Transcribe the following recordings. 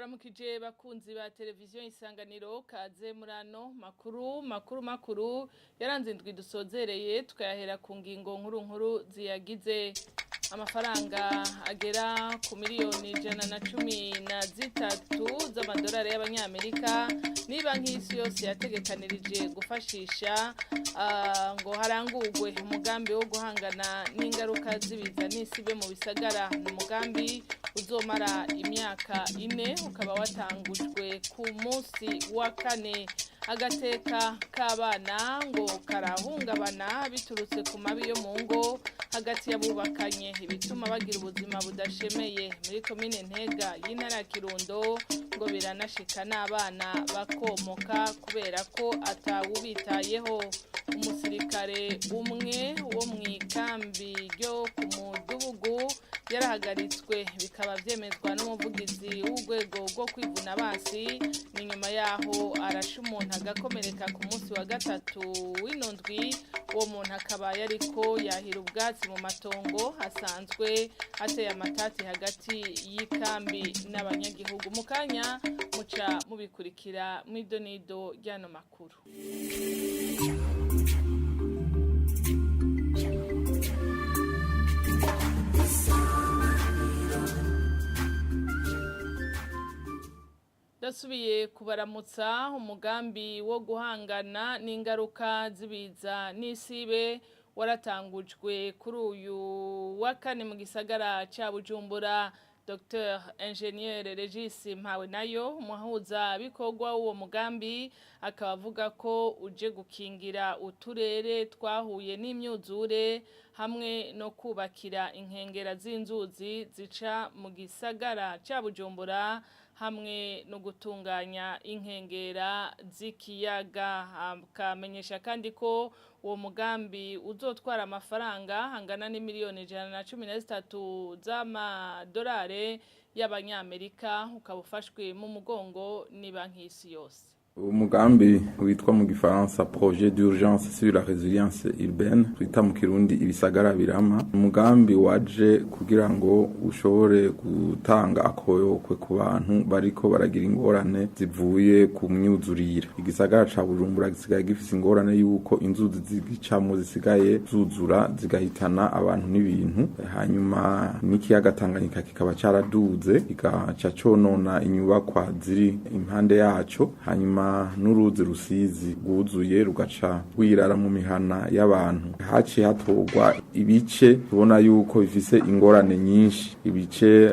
Ndabaramukije bakunzi ba televiziyo Isanganiro, kaze murano makuru makuru makuru yaranze indwi dusozereye, tukayahera ku ngingo nkuru nkuru ziyagize. Amafaranga agera ku miliyoni 113 z'amadolari y'abanyamerika ni banki y'isi yose yategekanirije gufashisha ngo harangurwe umugambi wo guhangana n'ingaruka z'ibiza n'isibe mu bisagara. Ni umugambi uzomara imyaka 4, ukaba watangujwe ku munsi wa kane. Agateka k'abana ngo karahungabana biturutse ku mabi yo mu ngo hagati y'abubakanye, ibituma bagira ubuzima budashemeye. Muri komine Ntega y'intara ya Kirundo ngo biranashika n'abana bakomoka kubera ko atawubitayeho. Umusirikare umwe wo mu ikambi ryo ku Mudugudu yarahagaritswe, bikaba byemezwa n'umuvugizi w'urwego rwo kwivuna abansi. Ni nyuma yaho arashe umuntu agakomereka ku munsi wa gatatu w'inundwi. Uwo muntu akaba yariko yahira ubwatsi mu matongo asanzwe ateye amatati hagati y'ikambi n'abanyagihugu. Mu kanya muca mubikurikira mw'idonido ry'ano makuru. Ndasubiye kubaramutsa. Umugambi wo guhangana n'ingaruka z'ibiza n'isibe waratangujwe kuri uyu wa kane mu gisagara ca Bujumbura. Dr Ingénieur Regis Mpawe nayo, umuhuza bikorwa w'uwo mugambi, akaba avuga ko uje gukingira uturere twahuye n'imyuzure hamwe no kubakira inkengera z'inzuzi zica mu gisagara ca Bujumbura, hamwe no gutunganya inkengera z'ikiyaga. Akamenyesha kandi ko uwo mugambi uzotwara amafaranga angana n'imiliyoni 113 z'amadolari y'abanyamerika, ukaba ufashwe mu mugongo ni Banki y'Isi Yose. Umugambi witwa mu gifaransa Projet d'urgence sur la résilience urbaine, twita mu kirundi ibisagara birama. Umugambi waje kugira ngo ushobore gutanga akoyokwe ku bantu bariko baragira ingorane zivuye ku myuzurire. Igisagara ca Bujumbura gisigaye gifise ingorane yuko inzuzi zigicamo zisigaye zuzura, zigahitana abantu n'ibintu. Hanyuma n'ikiyaga Tanganyika kikaba caraduze, kigaca conona inyubakwa ziri impande yaco. Hanyuma n'uruzi Rusizi rwuzuye, rugaca rwirara mu mihana y'abantu. Haciye hatorwa ibice tubona yuko bifise ingorane nyinshi, ibice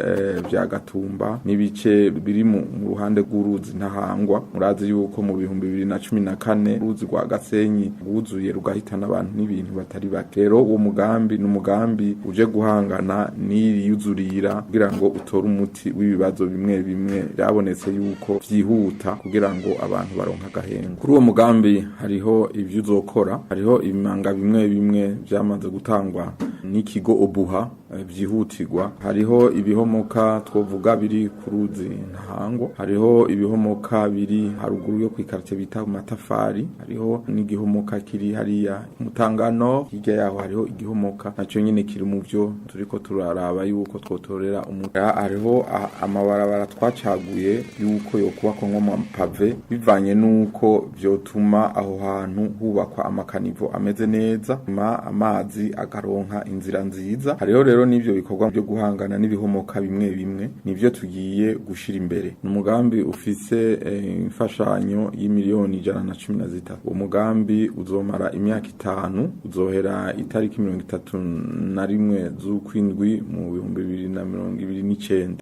vya Gatumba n'ibice biri mu ruhande rw'uruzi Ntahangwa. Murazi yuko mu 2014 uruzi rwa Gasenyi rwuzuye, rugahitana abantu n'ibintu batari bake. Rero uwo mugambi ni umugambi uje guhangana n'iri yuzurira, kugira ngo utore umuti w'ibibazo bimwe bimwe byabonetse yuko vyihuta kugira ngo abantu baronka agahengo. Kuri uwo mugambi hariho ivyo uzokora, hariho ibimanga bimwe bimwe vyamaze gutangwa n'ikigo Obuha vyihutirwa. Hariho ibihomoka twovuga biri ku ruzi Ntahangwa, hariho ibihomoka biri haruguru yo kw'ikartie bita Matafari, hariho n'igihomoka kiri hariya Mutangano. Hirya yaho hariho igihomoka naco nyene kiri mu vyo turiko turaraba yuko twotorera umuti. Hariho amabarabara twacaguye yuko yokubakwa nko mu pavé, bivanye nuko vyotuma aho hantu hubakwa ama caniveaux ameze neza, amazi akaronka inzira nziza. Hariho rero n'ivyo bikorwa byo guhangana n'ibihomoka bimwe bimwe, nivyo tugiye gushira imbere. Ni umugambi ufise imfashanyo y'imiliyoni 113. Uwo mugambi uzomara imyaka 5, uzohera itariki 31 z'ukwindwi mu 2029.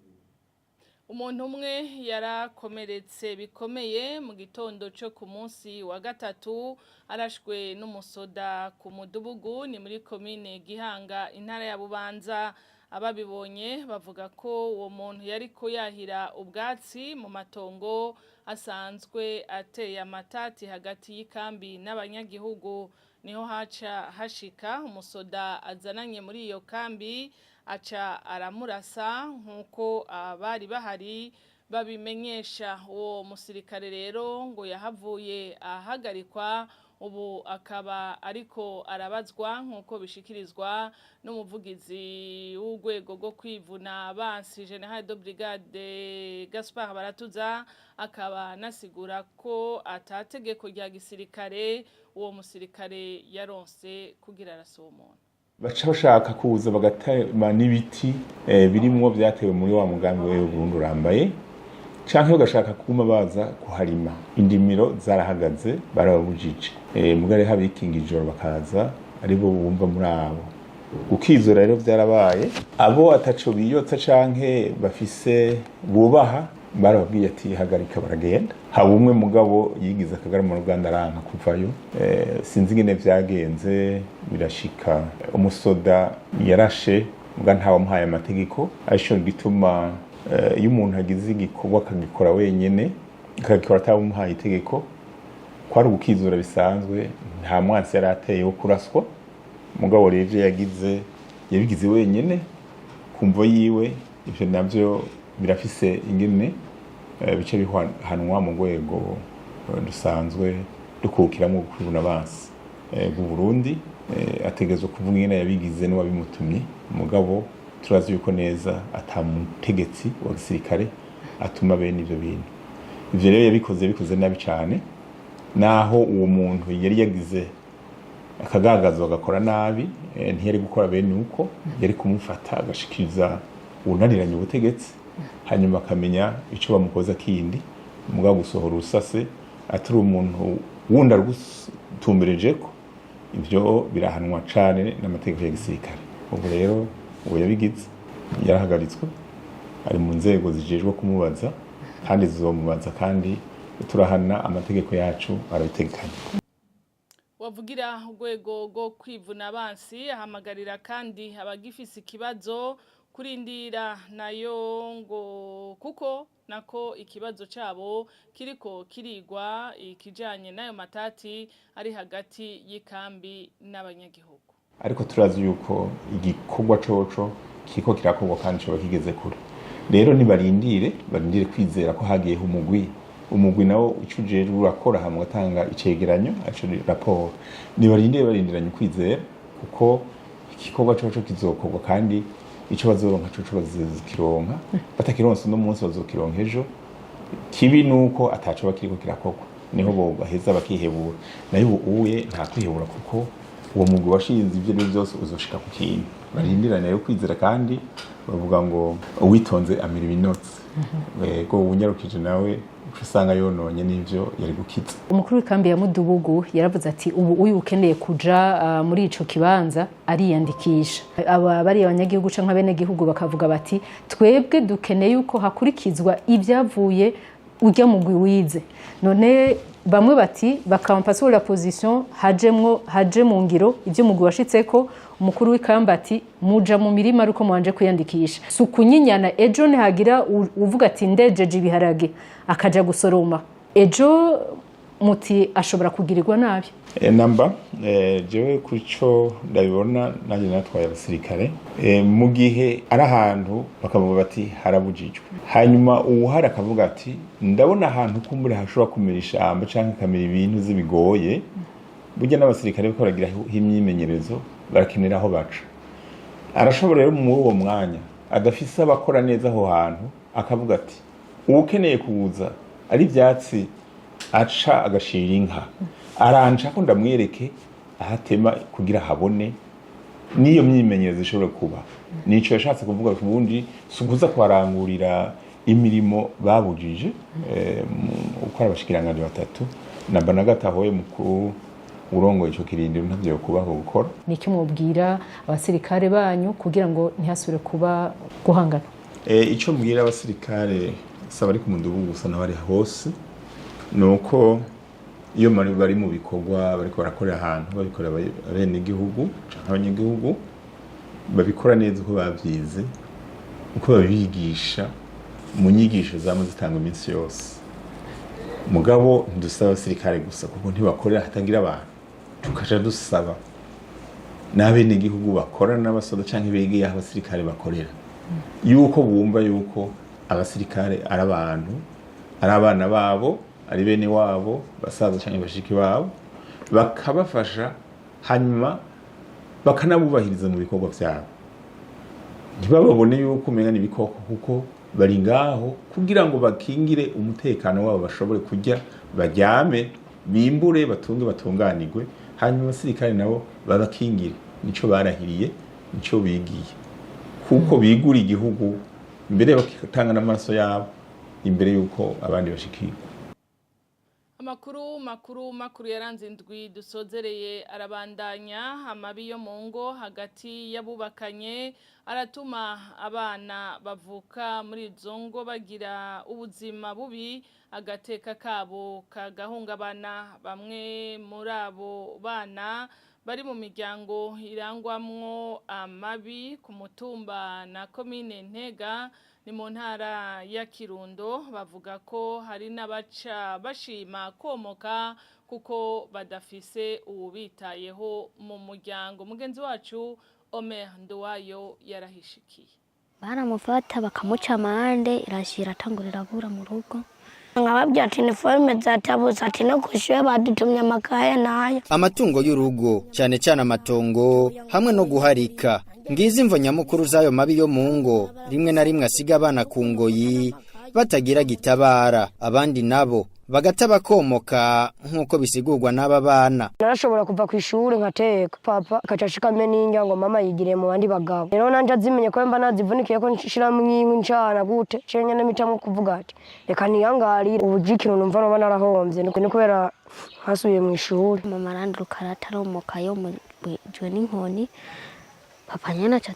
Umuntu umwe yarakomeretse bikomeye mu gitondo cyo ku munsi wa gatatu, arashwe n'umusoda ku Mudubugu, ni muri komine Gihanga, intara ya Bubanza. Ababibonye bavuga ko uwo muntu yariko yahira ubwatsi mu matongo asanzwe ateye amatati hagati y'ikambi n'abanyagihugu, niho haca hashika umusoda azananye muri iyo kambi, aca aramurasa, nk'uko abari bahari babimenyesha. Uwo musirikare rero ngo yahavuye ahagarikwa. Ubu akaba ariko arabazwa, nk'uko bishikirizwa n'umuvugizi w'urwego rwo kwivuna abansi, Général de Brigade Gaspard Baratuza, akaba nasigura ko atategeko rya gisirikare uwo musirikare yaronse kugira arase umuntu. Baca bashaka kuza bagatema n'ibiti birimwo vyatewe muri wa mugambi wewe Burundi urambaye, canke bagashaka kuguma baza kuharima. Indimiro zarahagaze, barababujije. Mugare habikinga ijoro bakaza aribo bumva muri abo gukizura. Rero vyarabaye, abo ataco biyotsa canke bafise bubaha, barababwiye ati hagarika, baragenda. Haba umwe mugabo yigize akagara mu ruganda, aranka kuvayo. Sinzi ingene vyagenze, birashika umusoda yarashe muga ntawamuhaye amategeko. Arico gituma iyo umuntu agize igikorwa akagikora wenyene, akagikora atamuhaye itegeko, kwari ugukizura bisanzwe, nta mwansi yari ateye wo kuraswa. Mugabo rero ivyo yagize yabigize wenyene kumvo yiwe. Ivyo navyo birafise ingene bice bihanwa mu rwego dusanzwe dukukiramwo kwivuna abansi bw'u Burundi. Ategerezwa kuvuga ingene yabigize n'uwabimutumye. Mugabo turazi yuko neza ata mutegetsi wa gisirikare atuma bene ivyo bintu. Ivyo rero yabikoze nabi cane. Naho uwo muntu yari yagize akagagazo agakora nabi, ntiyari gukora bene uko. Yari kumufata agashikiriza uwunaniranye ubutegetsi, hanyuma akamenya ico bamukoza kindi. Mugabo gusohora urusase atari umuntu wundi arugutumberejeko, ivyo birahanwa cane n'amategeko ya gisirikare. Ubu rero uwo yabigize yarahagaritswe, ari mu nzego zijejwe kumubaza kandi zizomubaza, kandi turahana, amategeko yacu arabitegekanya. Wavugira urwego rwo kwivuna abansi ahamagarira kandi abagifise ikibazo kurindira nayo, ngo kuko nako ikibazo cabo kiriko kirigwa, ikijanye n'ayo matati ari hagati y'ikambi n'abanyagihugu. Ariko turazi yuko igikorwa coco kiriko kirakorwa kandi coba kigeze kure. Rero nibarindire, barindire kwizera ko hagiyeho umugwi. Umugwi nawo ico ujejwe urakora, hamwe ugatanga icegeranyo, ico raporo. Nibarindire, barindiranye ukwizera, kuko igikorwa coco kizokorwa kandi ico bazoronka coco bazokironka. Batakironse uno munsi, bazokironka ejo. Kibi nuko ataco bakiriko kirakorwa, niho bo baheza bakihebura. Nayo ubu uye nta kwihebura, kuko uwo mugwi washinze ivyo ari byose uzoshika ku kintu. Barindirane rero kwizera, kandi bavuga ngo uwitonze amira ibinotsi. Yego, uwunyarukije nawe uca usanga yononye n'ivyo yari gukiza. Umukuru w'ikambi ya Mudubugu yaravuze ati ubu uyu ukeneye kuja muri ico kibanza ariyandikisha. Aba bari abanyagihugu canke abenegihugu bakavuga bati twebwe dukeneye yuko hakurikizwa ibyavuye ujya mugwi wize. None bamwe bati bakampa sur la position hajemwo haje mu ngiro ibyo mugwi washitseko. Umukuru w'ikambi ati muja mu mirima ariko mwanje kwiyandikisha. Si ukunyinyana, ejo ntihagira uvuga ati ndejeje ibiharage akaja gusoroma, ejo muti ashobora kugirirwa nabi. Namba jewe kuco ndabibona, nanjye natwaye abasirikare. Mu gihe ari ahantu bakavuga bati harabujijwe, hanyuma uwuhari akavuga ati ndabona ahantu kumbure hashobora kumera ishamba canke kamera ibintu zibigoye, burya n'abasirikare bariko baragira imyimenyerezo barakenera aho baca. Arashobora rero muri uwo mwanya adafise abakora neza aho hantu, akavuga ati uwukeneye kuza ari ivyatsi aca agashira inka, aranca ko ndamwereke ahatema kugira habone n'iyo myimenyerezo ishobora kuba. Nico yashatse kuvuga. Ubundi si ukuza kuharangurira imirimo babujije. Uko ari abashikiranganji batatu namba na gatahoye mukuru urongoye ico kirindiro, ntavyo kubaho gukora. Ni iki mwobwira abasirikare banyu kugira ngo ntihasubire kuba guhangana? Ico mbwira abasirikare, saba ari ku Mudugudu gusa n'abari hose, ni uko iyo bari mu bikorwa bariko barakorera ahantu, babikorera abenegihugu canke abanyagihugu, babikora neza uko bavyize, uko babibigisha mu nyigisho zama zitangwa iminsi yose. Mugabo ntidusaba abasirikare gusa, kuko ntibakorera hatagira abantu. Tukaja dusaba n'abenegihugu bakorana n'abasoda canke begeye aho abasirikare bakorera, yuko bumva yuko abasirikare ari abantu, ari abana babo, ari bene wabo, basaza canke bashiki babo. Bakabafasha, hanyuma bakanabubahiriza mu bikorwa vyabo, ntibababone yuko umenga ni ibikoko, kuko bari ngaho kugira ngo bakingire umutekano wabo, bashobore kurya, baryame, bimbure, batunge, batunganirwe, hanyuma abasirikare nabo babakingire. Nico barahiriye, nico bigiye, kuko bigura igihugu mbere, bakatanga n'amaraso yabo imbere yuko abandi bashikirwa. Amakuru makuru makuru yaranze indwi dusozereye arabandanya. Amabi yo mu ngo hagati y'abubakanye aratuma abana bavuka muri izo ngo bagira ubuzima bubi, agateka kabo kagahungabana. Bamwe muri abo bana bari mu miryango irangwamwo amabi ku mutumba na komine Ntega, ni mu ntara ya Kirundo, bavuga ko hari n'abaca bashima komoka kuko badafise uwubitayeho mu muryango. Mugenzi wacu Omer Nduwayo yarahishikiye. Baramufata bakamuca amande, irashira atangurira abura mu rugo. Nkababwira ati uniforme zatabutse, ati no kwishyura badutumye amakaye nayo. Amatungo y'urugo, cyane cyane amatongo hamwe no guharika, ngizi imvo nyamukuru z'ayo mabi yo mu ngo rimwe na rimwe asiga abana ku ngoyi batagira gitabara, abandi nabo bagata bakomoka, nk'uko bisigurwa n'aba bana. Narashobora kuva ku ishuri nkateka, papa akaca ashikame n'indya ngo mama yigiriye mu bandi bagabo. Rero nanje azimenye ko mba nazivunikiye ko nshiramwo inkwi ncana gute, ciye nyene mitamwo kuvuga ati reka niyangarire. Ubu ikintu numva noba narahomvye ni kubera hasubiye mu ishuri. Mama aranduruka, arataromoka yomejwe n'inkoni. Papa nyene aca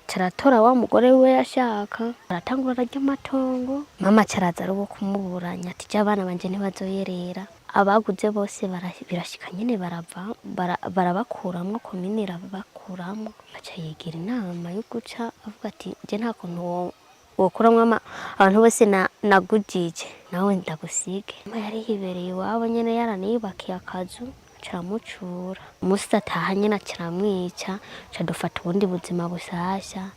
caratora wa mugore we yashaka, aratangura ararya amatongo. Mama caraza ari uwo kumuburanya ati je abana banje ntibazoyerera. Abaguze bose birashika nyene barava barabakuramwo, komine irabakuramwo. Aca yigira inama yo guca avuga ati je nta kuntu wokuramwo abantu bose nagujije, nawe ndagusige. Mama yari yibereye iwabo nyene, yaraniyubakiye akazu, caramucura. Umunsi ataha nyene acaramwica. Ca dufata ubundi buzima busasha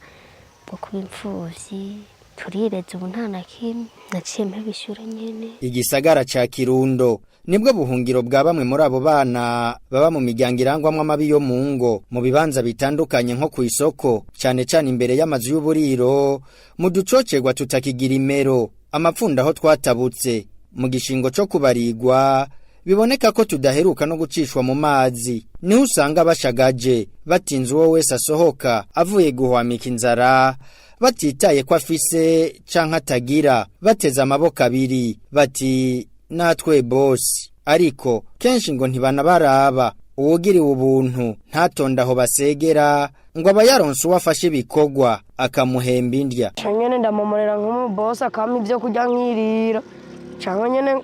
bwo kuba imfuvyi, turireze. Ubu nta na kimwe, naciye mpeba ishure nyene. Igisagara ca Kirundo nibwo buhungiro bwa bamwe muri abo bana baba mu miryango irangwamwo amabi yo mu ngo, mu bibanza bitandukanye nko ku isoko, cyane cyane imbere y'amazu y'uburiro, mu ducocerwa tutakigira imero, amapfunda aho twatabutse mu gishingo co kubarigwa, biboneka ko tudaheruka no gucishwa mu mazi. Niho usanga bashagaje, batinze uwo wese asohoka avuye guhwamika inzara, batitaye ko afise canke atagira, bateze amaboko abiri bati natwe bosi. Ariko kenshi ngo ntibanabaraba. Uwugiriwe ubuntu ntatonde aho basegera, ngo aba yaronse uwo afashe ibikorwa akamuhemba indya. Ca nyene ndamomorera nk'umubosi akampa ivyo kurya nkirira, canke nyene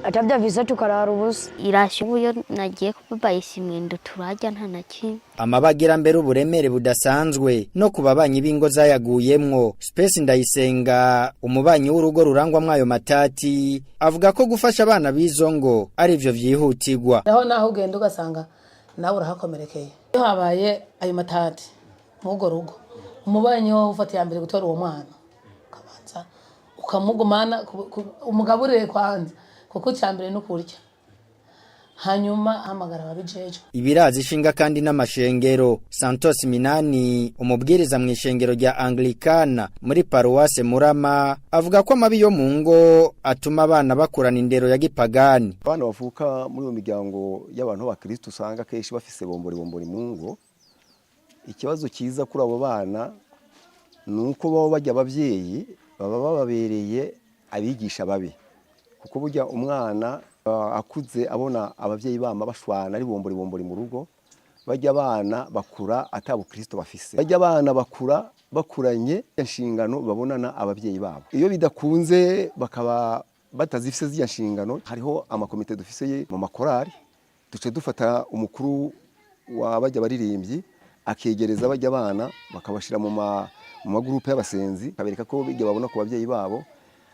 atavyo afise tukarara ubusa. Irasha ubu iyo nagiye kubabayisha imwendo turarya, nta na kimwe. Amabagira mbere uburemere budasanzwe no ku babanyi b'ingo zayaguyemwo. Space Ndayisenga, umubanyi w'urugo rurangwamwo ayo matati, avuga ko gufasha abana b'izo ngo ari vyo vyihutirwa. Naho ugenda ugasanga nawe urahakomerekeye. Iyo habaye ayo matati muri urwo rugo, umubanyi wowe ufata iya mbere gutora uwo mwana, ukabanza ukamugumana, umugaburire kwanza, kuko icya mbere ni ukurya, hanyuma hamagara ababijejwe. Ibirazi ishinga kandi n'amashengero. Santos Minani, umubwiriza mu ishengero rya Anglikana muri paruwase Murama, avuga ko amabi yo mu ngo atuma abana bakurana indero ya gipagani. Abana bavuka muri iyo miryango y'abantu b'abakristo usanga kenshi bafise bombori bombori mu ngo. Ikibazo cyiza kuri abo bana ni uko baba bajya ababyeyi baba bababereye abigisha babi, kuko burya umwana akuze abona ababyeyi bama bashwana ari bombori bombori mu rugo, bajya abana bakura atabukristo bafise, bajya abana bakura bakuranye inshingano babonana ababyeyi babo. Iyo bidakunze bakaba batazifise ziriya nshingano, hariho amakomite dufise mu makorari, duce dufata umukuru wa bajya baririmbyi akegereza bajya abana, bakabashira mu magurupe y'abasenzi, akabereka ko bijya babona ku babyeyi babo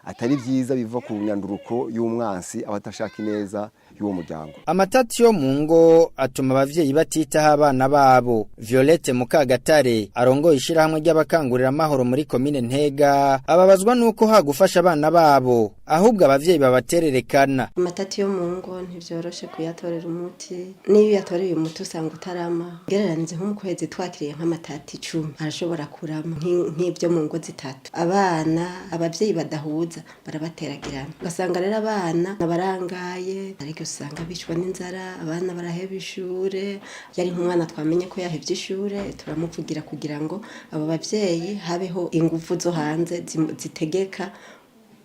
atari byiza, biva ku nyanduruko y'umwansi aba atashaka ineza y'uwo muryango. Amatati yo mu ngo atuma abavyeyi batitaho abana babo. Violette Mukagatare, arongoye ishirahamwe ry'abakangurira amahoro muri komine Ntega, ababazwa nuko hagufasha abana babo Ahubwo abavyeyi babatererekana. Amatati yo mu ngo ntivyoroshe kuyatorera umuti. N'iyo uyatoreye umuti usanga utarama. Ugereranije nko mu kwezi twakiriye nk'amatati 10 arashobora kurama nk'ibyo mu ngo zitatu. Abana abavyeyi badahuza barabateragirana, ugasanga rero abana barangaye, ariko usanga bicwa n'inzara, abana baraheba ishure. Yari nk'umwana twamenye ko yahevye ishure, turamuvugira kugira ngo abo bavyeyi habeho ingufu zo hanze zitegeka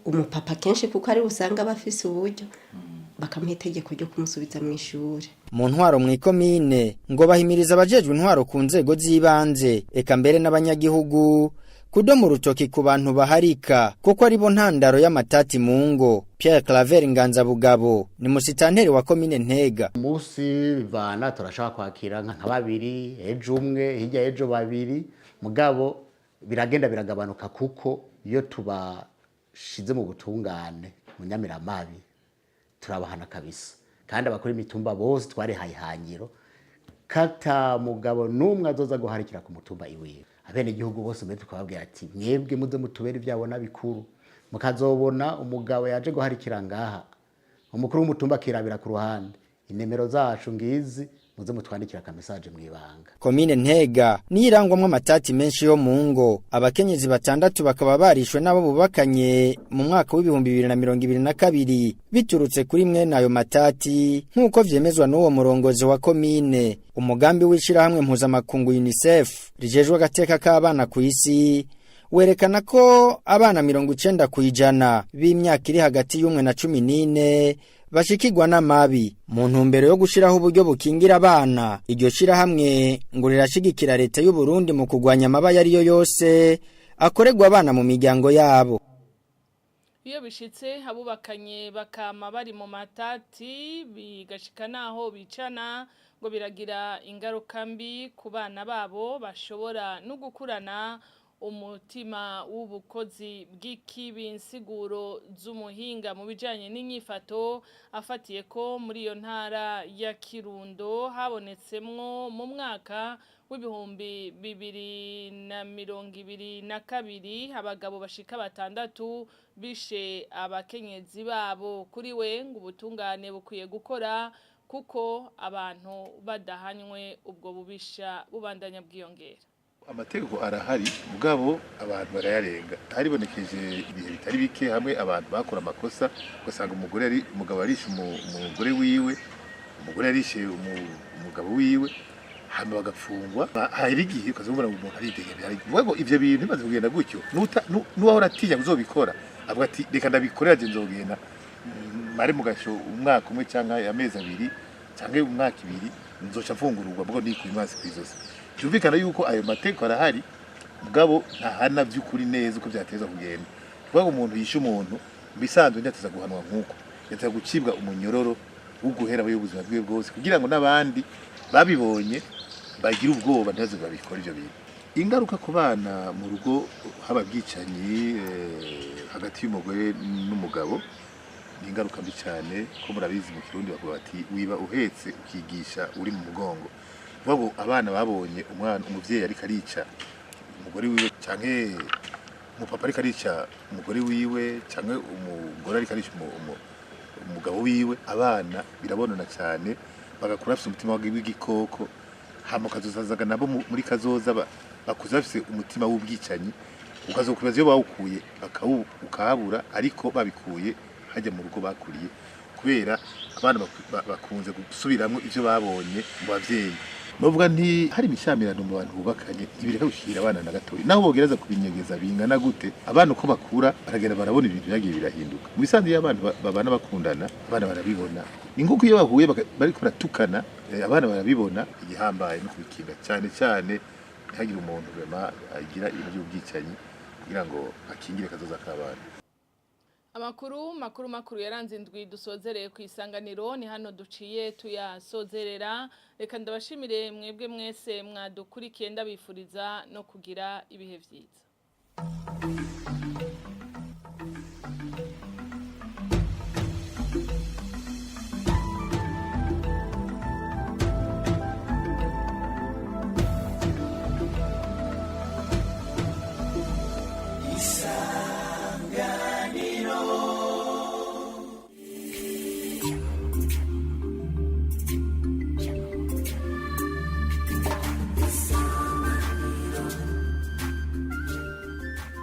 umupapa kenshi, kuko ari usanga bafise uburyo, bakamuha itegeko ryo kumusubiza mu ishuri. Mu ntwaro mw'ikomine ngo bahimiriza abajejwe intwaro ku nzego z'ibanze, eka mbere n'abanyagihugu, kudoma urutoki ku bantu baharika kuko aribo ntandaro y'amatati mu ngo. Pierre Claver Nganzabugabo ni musitanteri wa komine Ntega. Umunsi bivana, turashaka kwakira nka babiri ejo, umwe hirya ejo, babiri, mugabo biragenda biragabanuka, kuko iyo tubashize mu butungane mu nyamiramabi turabahana kabisa. Kandi abakora imitumba bose twarihaye ihangiro kata mugabo n'umwe azoza guharikira ku mutumba iwiwe. Abenegihugu bose mbere tukababwira ati: "Mwebwe muze mutubere ivyabona bikuru, mukazobona umugabo yaje guharikira ngaha, umukuru w'umutumba akirabira ku ruhande, inemero zacu ngizi, muze mutwandikira akamesaje mw'ibanga." Komine Ntega niyo irangwamwo amatati menshi yo mu ngo. Abakenyezi batandatu bakaba barishwe n'abo bubakanye mu mwaka w'2022 biturutse kuri mwene ayo matati, nk'uko vyemezwa n'uwo murongozi wa komine. Umugambi w'ishirahamwe mpuzamakungu UNICEF rijejwe agateka k'abana ku isi werekana ko abana 90% b'imyaka iri hagati y'1 na 14 bashikirwa n'amabi. Mu ntumbero yo gushiraho uburyo bukingira abana, iryo shirahamwe ngo rirashigikira leta y'u Burundi mu kugwanya amabi ariyo yose akorerwa abana mu miryango yabo. Iyo bishitse abubakanye bakama bari mu matati, bigashika naho bicana, ngo biragira ingaruka mbi ku bana babo, bashobora no gukurana umutima w'ubukozi bw'ikibi. Insiguro z'umuhinga mu bijanye n'inyifato afatiye ko muri iyo ntara ya Kirundo habonetsemwo mu mwaka w'2022 abagabo bashika batandatu bishe abakenyezi babo. Kuri we ngo ubutungane bukwiye gukora, kuko abantu badahanywe ubwo bubisha bubandanya bwiyongera. Amategeko arahari, mugabo abantu barayarenga. Haribonekeje ibihe bitari bike hamwe abantu bakora amakosa, ugasanga umugore ari umugabo arishe umugore wiwe, umugore yarishe umugabo wiwe, hama bagapfungwa. Hari igihe ukazobona umuntu aridegemvya. Ngo ivyo bintu bimaze kugenda gutyo, n'uwahora atinya kuzobikora avuga ati: "Reka ndabikorera, je nzogenda mare mu gasho umwaka umwe canke amezi 2 canke umwaka 2, nzoca mfungururwa, mugabo nikuye umwansi kw'izosi." Byumvikana yuko ayo mategeko arahari, mugabo ntahana by'ukuri neza uko byateza kugenda. Kuvuga ngo umuntu yishe umuntu mu bisanzwe ntiyateza guhanwa nk'uko, yateza gucibwa umunyororo wo guhera ubuzima bwiwe bwose, kugira ngo n'abandi babibonye bagire ubwoba, ntibaze babikora ivyo bintu. Ingaruka ku bana mu rugo haba bwicanyi hagati y'umugore n'umugabo ni ingaruka mbi cyane, ko murabizi mu Kirundi bavuga bati: "Wiba uhetse ukigisha uri mu mugongo." Kuvuga ngo abana babonye umwana umuvyeyi ariko arica umugore wiwe, canke umupapa ariko arica umugore wiwe, canke umugore ariko arica umugabo wiwe, abana birabonona cyane, bagakura bafise umutima w'igikoko. Hama ukazosazaga nabo muri kazoza bakuze bafise umutima w'ubwicanyi, ukazokwibaza iyo bawukuye ukahabura, ariko babikuye hajya mu rugo bakuriye, kubera abana bakunze gusubiramwo ivyo babonye mu bavyeyi. Bavuga nti hari imishamirano mu bantu bubakanye, ntibireka gushikira abana na gatoya. Naho bogereza kubinyegeza bingana gute, abana uko bakura baragenda barabona ibintu byagiye birahinduka. Mu bisanzwe iyo abantu babana bakundana, abana barabibona. Ni nk'uko iyo bahuye bariko baratukana, abana barabibona. Igihambaye no kubikinga cyane cyane, ntihagire umuntu vraiment agira ibintu by'ubwicanyi, kugira ngo akingire kazoza k'abana. Amakuru makuru makuru yaranze indwi dusozereye ku Isanganiro ni hano duciye tuyasozerera. Reka ndabashimire mwebwe mwese mwadukurikiye, ndabifuriza no kugira ibihe vyiza.